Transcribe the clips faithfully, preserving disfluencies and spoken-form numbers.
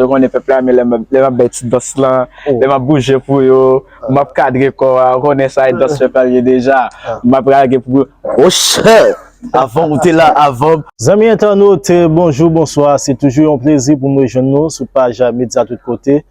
Ou konnen pèp la, men lè m ap, lè m ap bay ti dans lan, lè m ap bouje pou yo, m ap kadre kò a, ou konnen sa e dans pèp la l ye deja. M ap lage pou yo. Oh shit! Avan ou te la, avan. Zanmi entènot, bonjou, bonswa. Se toujou yon plezi pou m rejwenn nou sou paj Medya Tout Kote.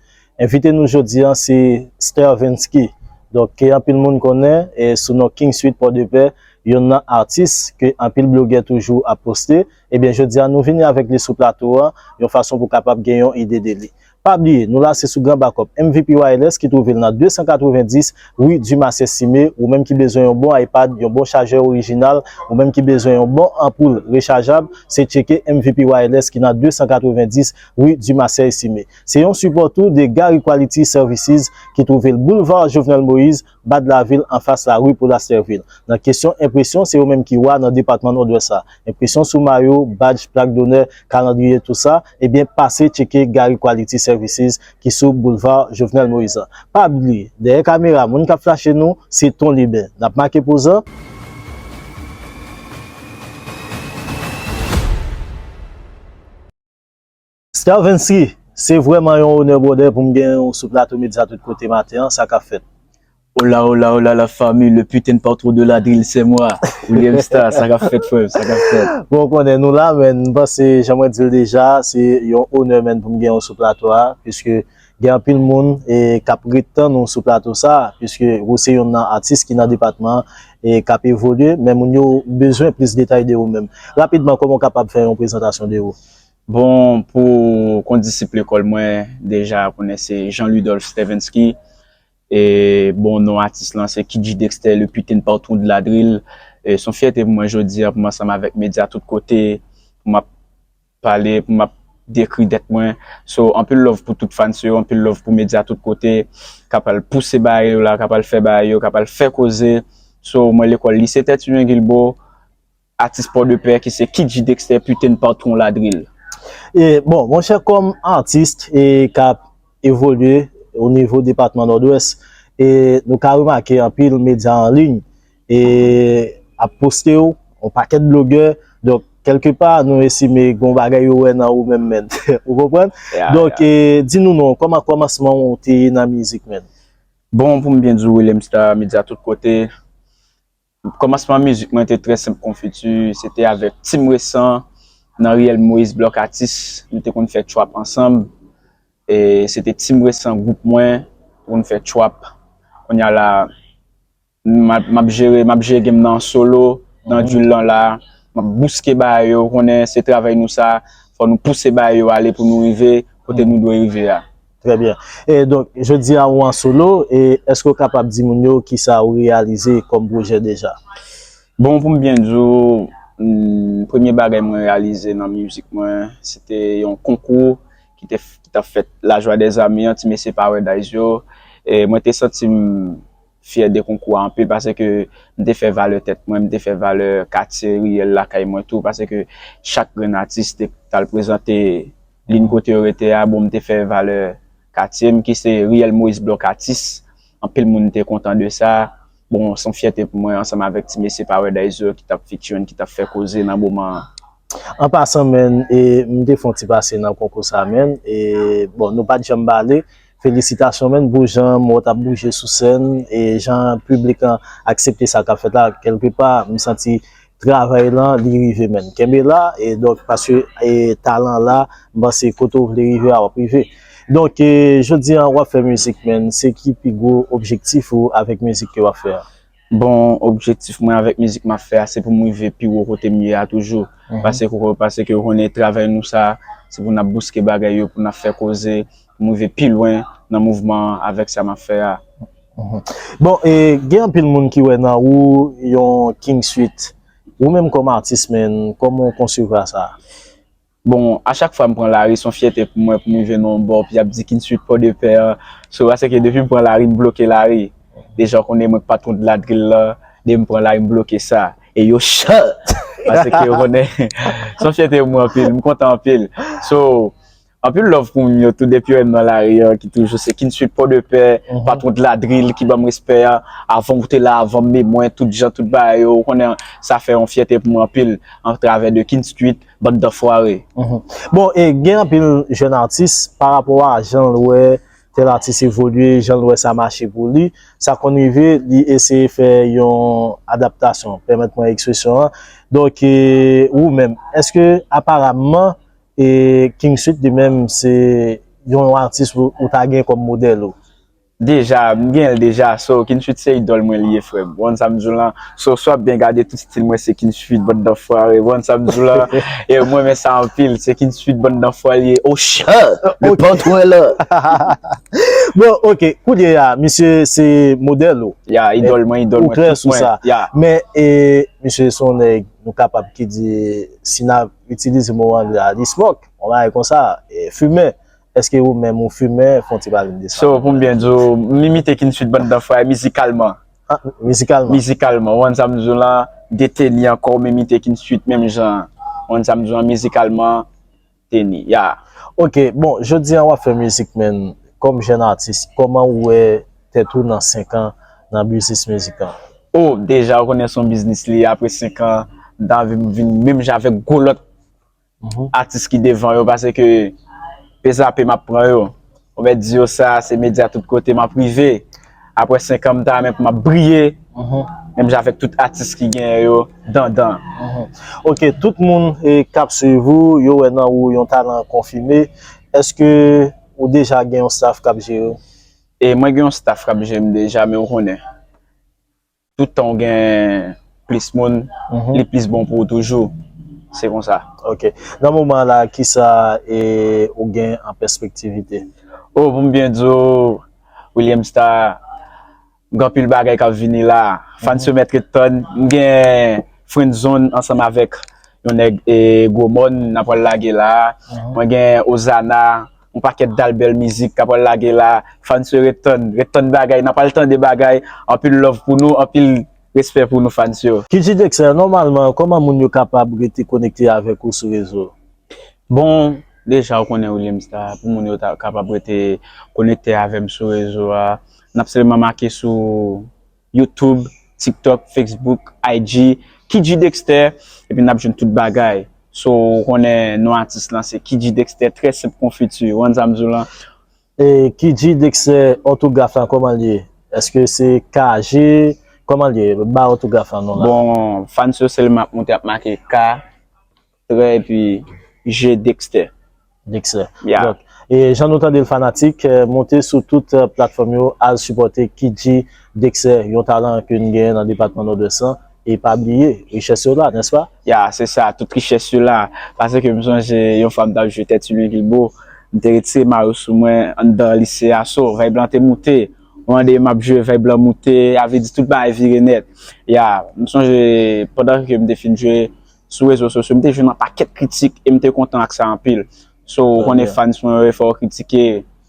Envite nou jodi a, se Stervensky. Donk, ke anpil moun konnen, e, sou non King Sweet Pòdepè, youn nan atis ke anpil blogè toujou ap poste. Ebyen, jodi a, nou vini avèk li sou plato a, yon fason pou kapab gen yon ide de li. Pa bliye, nou la se sou Gran Bakòp M V P Wireless ki twouve l nan de san katrevenndis Rue Dumas Estimé, ou menm ki bezwen yon bon iPad, yon bon chajè orijinal, ou menm ki bezwen yon bon anpoul rechajab, se tcheke M V P Wireless ki nan de san katrevenndis Rue Dumas Estimé. Se yon sipò tou de Gary Quality Services ki twouve l Boulevard Jovenel Moïse, Bad Lavil, anfas lari Paul Asterville. Nan kesyon enpresyon, se yo menm ki wa nan depatman Nòdwès la. Enpresyon sou mayo, badj, plak donè, kalandriye, tou sa, ebyen, pase tcheke Gary Quality Services ki sou Boulevard Jovenel Moïse la. Pa bliye, dèyè kamera, moun k ap flache nou, se Ton Liben. N ap make poz lan. Stervensky, se vrèman yon onè, brother, pou m gen w sou plato Medya Tout Kote maten an. Sa k ap fèt? Hola, hola, hola, la famille, le putain de patron de la drill, c'est moi. William Star, sa k ap fèt, frè m, sa k ap fèt? Bon, ou konnen nou la, men m panse, jan mwen di l deja, se yon onè, men, pou m gen w sou plato a, piske gen anpil moun, e, k ap ret tann ou sou plato sa, piske ou se youn nan atis ki nan depatman an, e, k ap evolye, men moun yo bezwen plis detay de ou menm. Rapidman, kòman w kapab fè yon prezantasyon de ou? Bon, pou kondisip lekòl mwen, deja konnen se Jean Ludolphe Stervensky. E, bon, non atis lan se Kidji Dexter, le putain de patron de la drill. E, se yon fyète pou mwen jodi a, pou m ansanm avèk Medya Tout Kote, pou m ap pale, pou m ap dekri tèt mwen. So, anpil love pou tout fans yo, anpil love pou Medya Tout Kote, k ap al pouse bagay yo la, k ap al fè bagay yo, k ap al fè koze. So, mwen lekòl Lise Tertullien Guilbaud, atis Pòdepè ki se Kidji Dexter, putain de patron la drill. E, bon, monchè, kòm atis, e, k ap evolye o nivo depatman Nòdwès, e nou ka remake anpil medya an liy, e ap poste w, yon pakèt blogè, donk, kèlkepa, nou estime gen yon bagay yo wè nan ou menm, men. Ou konprann? Yeah, donk, yeah. E, di nou non, kòman kòmansman w te ye nan mizik, men? Bon, pou m byen di w, William Star, Medya Tout Kote, kòmansman mizik mwen te trè senp konfiti, se te avèk Team Resan nan riyèl Moïse Block Atis, nou te konn fè trap ansanm. E se te Team Resan gwoup mwen pou n fè trap. Kounye a la, m ap, m ap jere, m ap jere game nan an solo, nan drill lan la, m ap bouske bagay yo, ou konnen se travay nou sa, fò nou pouse bagay yo ale pou nou rive kote nou dwe rive a. Trè byen. E donk, jodi a ou an solo, e èske w kapab di moun yo kisa ou reyalize kòm pwojè deja? Bon, pou m byen di w, mm, premye bagay mwen reyalize nan mizik mwen, se te yon konkou ki te, ki t ap fèt La Joie des Armées an, ti mesye Paradise yo. E mwen te santi m fyè de konkou a anpil, paske m te fè valè tèt mwen, m te fè valè katye riyèl lakay mwen tou, paske chak grenn atis te t al prezante liy kote yo rete a, bon, m te fè valè katye m, ki se riyèl Moïse Block Atis. Anpil moun te kontan de sa. Bon, se yon fyète pou mwen, ansanm avèk ti mesye Paradise yo ki t ap featuring, ki t ap fè koze nan moman an. An pasan, men, e, m te fè yon ti pase nan konkou sa, men, e, bon, nou pa t janm pale. Felisitasyon, men, pou jan w t ap bouje sou sèn, e jan piblik lan aksepte sa k ap fèt la, kèlkepa, m santi travay lan, li rive, men. Kenbe la, e donk, paske, e, talan la, m panse kote w vle rive a, w ap rive. Donk, e, jodi a, w ap fè mizik, men, se ki pi gwo objektif ou avèk mizik ke w ap fè a? Bon, objektif mwen avèk mizik m ap fè a, se pou m rive pi wo kote m ye a toujou. Mhm. Paske, paske ou konnen travay nou sa, se pou n ap bouske bagay yo, pou n ap fè koze, pou m rive pi lwen nan mouvman an avèk sa m ap fè a. Mhm. Bon, e gen anpil moun ki wè nan ou yon King Sweet. Ou menm kòm atis, men, kòman w konsevwa sa? Bon, a chak fwa m pran lari, se yon fyète pou mwen pou m rive nan yon bò, pou y ap di King Sweet Pòdepè an. So, paske depi m pran lari, m bloke lari. Deja, w konnen mwen k patwon de la drill lan, depi m pran lari, m bloke sa. E yo shot! Paske, w konnen, se yon fyète pou mwen anpil, m kontan anpil. So, Anpil love pou moun yo tou depi yo wè m nan lari an, ki toujou se King Street Pòdepè, patwon de la drill ki ban m respè a. Avan ou te la, avan m, men mwen, tout jan, tout bagay yo, ou konnen sa fè yon fyète pou mwen anpil, atravè de King Street, bann danfware. Bon, e gen anpil jèn atis, pa rapò a jan l wè tèl atis evolye, jan l wè sa mache pou li, sa konn rive, li eseye fè yon adaptasyon, pèmèt mwen ekspresyon an. Donk, e, ou menm, èske aparamman, e, King Street li menm se yon atis ou, ou ta gen kòm modèl ou? Deja, m gen l deja, so King Street se idòl mwen li ye, frè m. Ou konn sa m di w lan? So, si w ap byen gade tout stil mwen se King Street, bann danfware, ou konn sa m di w lan? E mwen renmen sa anpil, se King Street, bann danfware li ye. Oh shit! Le patwon la! Bon, ok, kounye a, misye se modèl ou. Ya, idòl mwen, idòl Ou mwen, klè tout sou mwen. Sa. Ya. Men, e, misye se yon nèg, nou kapab ki di, si n ap itilize mo an la, li smoke, yon bagay konsa, e, fimen. Èske ou menm ou fimen? Fè yon ti pale m de sa. So, pou m byen di w, m imite King Street, bann danfware mizikalman. Ah, mizikalman. Mizikalman, ou konn sa m di w lan, de Teni ankò, m imite King Street menm jan. Ou konn sa m di w lan, mizikalman, Teni, ya. Ok, bon, jodi an w ap fè mizik, men kòm jèn atis, kòman ou wè tèt ou nan senk an nan biznis mizik lan? Oh, deja, ou konnen se yon biznis li ye, apre senk an, m ta anvi m vin menm jan avèk gwo lòt atis ki devan yo, paske pe zape m ap pran yo. Ou mèt di yo sa, se medya tout kote m ap rive. Apre senk an, m ta renmen pou m ap briye, menm jan avèk tout atis ki genyen yo, dandan. Ok, tout moun, e, k ap swiv ou, yo wè nan ou yon talan konfime. Èske ou deja gen yon staff k ap jere w? E mwen gen yon staff k ap jere m deja, men ou konnen, tout tan ou gen plis moun, li plis bon pou ou toujou. Se konsa. Ok. Nan moman la, kisa, e, ou gen an pèspektivite? Oh, pou m byen di w, William Star, gen anpil bagay k ap vini la. Fans yo mèt ret tann. M gen Friendzone ansanm avèk yon nèg, e, Gwo Mòn, n ap pral lage la. Mwen gen Ozana, yon pakèt dal bèl mizik k ap pral lage la. Fans yo ret tann, ret tann bagay, n ap pral tande bagay. Anpil love pou nou, anpil respè pou nou fans yo. Kidji Dexter, nòmalman, kòman moun yo kapab rete konekte avèk ou sou rezo? Bon, deja ou konnen William Star, pou moun yo ta kapab rete konekte avè m sou rezo a, n ap sèlman make sou YouTube, TikTok, Facebook, I G, Kidji Dexter, epi n ap jwenn tout bagay. So, ou konnen non atis lan se Kidji Dexter, trè senp konfiti, ou konn sa m di w lan? E Kidji Dexter, òtograf la, kòman l ye? Èske se K G? Kòman l ye? Ba òtograf la non la. Bon, fans yo sèlman ap monte ap make K, trè, epi G Dexter. Dexter. Yeah. Donk, e jan nou tande l fanatik, e, monte sou tout, e, platfòm yo, al sipòte Kidji Dexter, yon talan ke n genyen nan depatman Nòdwès lan, e pa bliye, richès yo la, nèspa? Ya, se sa, tout richès yo la. Paske m sonje yon fwa m t ap jwe Tèt Imen Kilbo, m te retire mayo sou mwen anndan lise a, so, vibe lan te moute. Yon de m ap jwe, vibe lan moute, a vle di tout bagay vire nèt. Ya, m sonje pandan ke m te fin jwe sou rezo sosyo, m te jwenn yon pakèt kritik e m te kontan ak sa anpil. So, ou konnen fans mwen yo, fò yo kritike,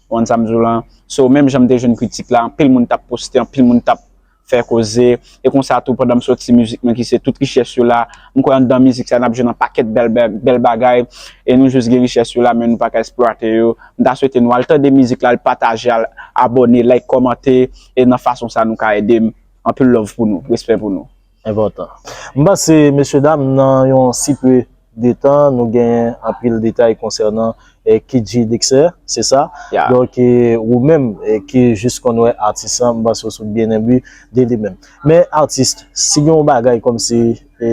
ou konn sa m di w lan. So, menm jan m te jwenn kritik la, anpil moun t ap poste, anpil moun t ap fè koze. E konsa tou, pandan m soti mizik mwen ki se tout richès yo la, m kwè anndan mizik sa, n ap jwenn yon pakèt bèl, bèl, bèl bagay. E nou jis gen richès yo la, men nou pa ka eksplwate yo. M ta swete nou al tande mizik la, al pataje, al abòne, like, kòmante. E nan fason sa, nou ka ede m. Anpil love pou nou, respè pou nou. Enpòtan. M panse, mesye dam, nan yon si pe de tan, nou gen anpil detay konsènan, e, Kidji Dexter, se sa? Ya. Donk, e, ou menm, e, ki jis konn wè atis lan, m panse w sot byen enbi de li menm. Men, atis, si gen yon bagay kòmsi, e,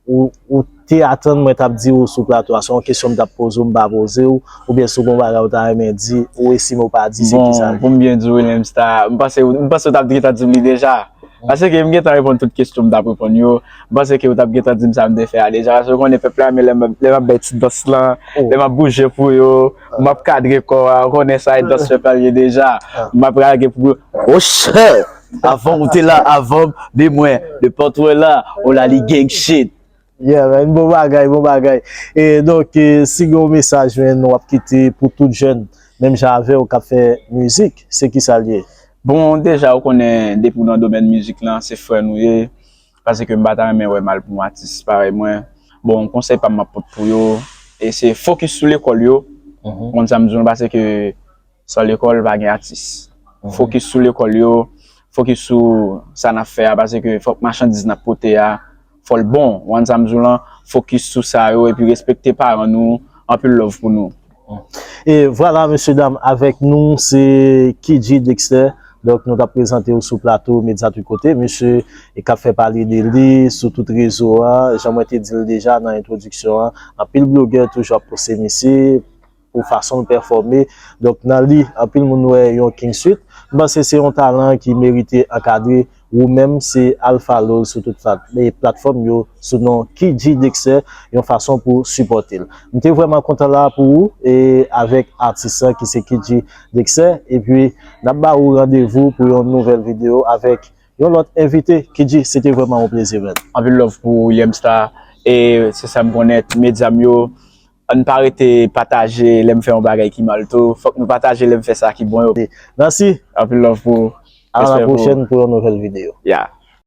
ou, ou te atann mwen t ap di w sou plato a, se yon kesyon m t ap poze w, m pa poze w, oubyen si w gen yon bagay ou ta renmen di, ou esime w pa di, se kisa l ye? Bon, pou m byen di w, William Star, m panse, m panse w t ap gentan di m li deja. Paske m gentan reponn tout kesyon m t ap reponn yo. M panse ke w t ap gentan di m sa m te fè a deja. Paske w konnen pèp la renmen lè m, lè m ap bay ti dans lan, lè m ap bouje pou yo, m ap kadre kò a, w konnen sa e dans pèp la ye deja. M ap lage pou yo. Oh shit! Avan ou te la, avan m, de mwen, de pòtwè la, ou la li gang shit. Yeah, man, bon bagay, bon bagay. E donk, e, si gen yon mesaj, man, w ap kite pou tout jèn, menm jan avè w k ap fè mizik, se kisa l ye? Bon, deja, ou konnen, depi w nan domèn mizik lan, se frè nou ye. Paske m pa ta renmen wè mal pou yon atis parèy mwen. Bon, konsèy pa m m ap pot pou yo, e se fokis sou lekòl yo, Ou konn sa m di w, paske san lekòl pa gen atis. Fokis sou lekòl yo, fokis sou sa n ap fè a, paske fòk machandiz n ap pote a, fò l bon. Ou konn sa m di w lan, fokis sou sa yo, epi respekte paran nou, anpil love pou nou. E vwala, mesye dam, avèk nou se Kidji Dexter. Donk nou t ap prezante w sou plato Medya Tout Kote. Mesye e k ap fè pale de li sou tout rezo a. Jan mwen te di l deja nan entwodiksyon an, anpil blogè toujou ap poste misye pou fason l pèfòme. Donk nan li, anpil moun wè yon King Suit. M panse se yon talan ki merite ankadre. Ou menm se al follow l sou tout plat- e platfòm yo sou non Kidji Dexter, yon fason pou sipòte l. M te vrèman kontan la pou ou e avèk atis lan ki se Kidji Dexter. Epi n ap ba ou randevou pou yon nouvèl videyo avèk yon lòt envite. Kidji, se te vrèman yon plezi, man. Anpil love pou William Star. E se sa m konnen, medya m yo, ann pa rete pataje lè m fè yon bagay ki mal tou. Fòk nou pataje lè m fè sa ki bon yo. Mèsi. Anpil love pou ou. A la Respè pou ou. Pwochèn pou yon nouvèl videyo. Yeah.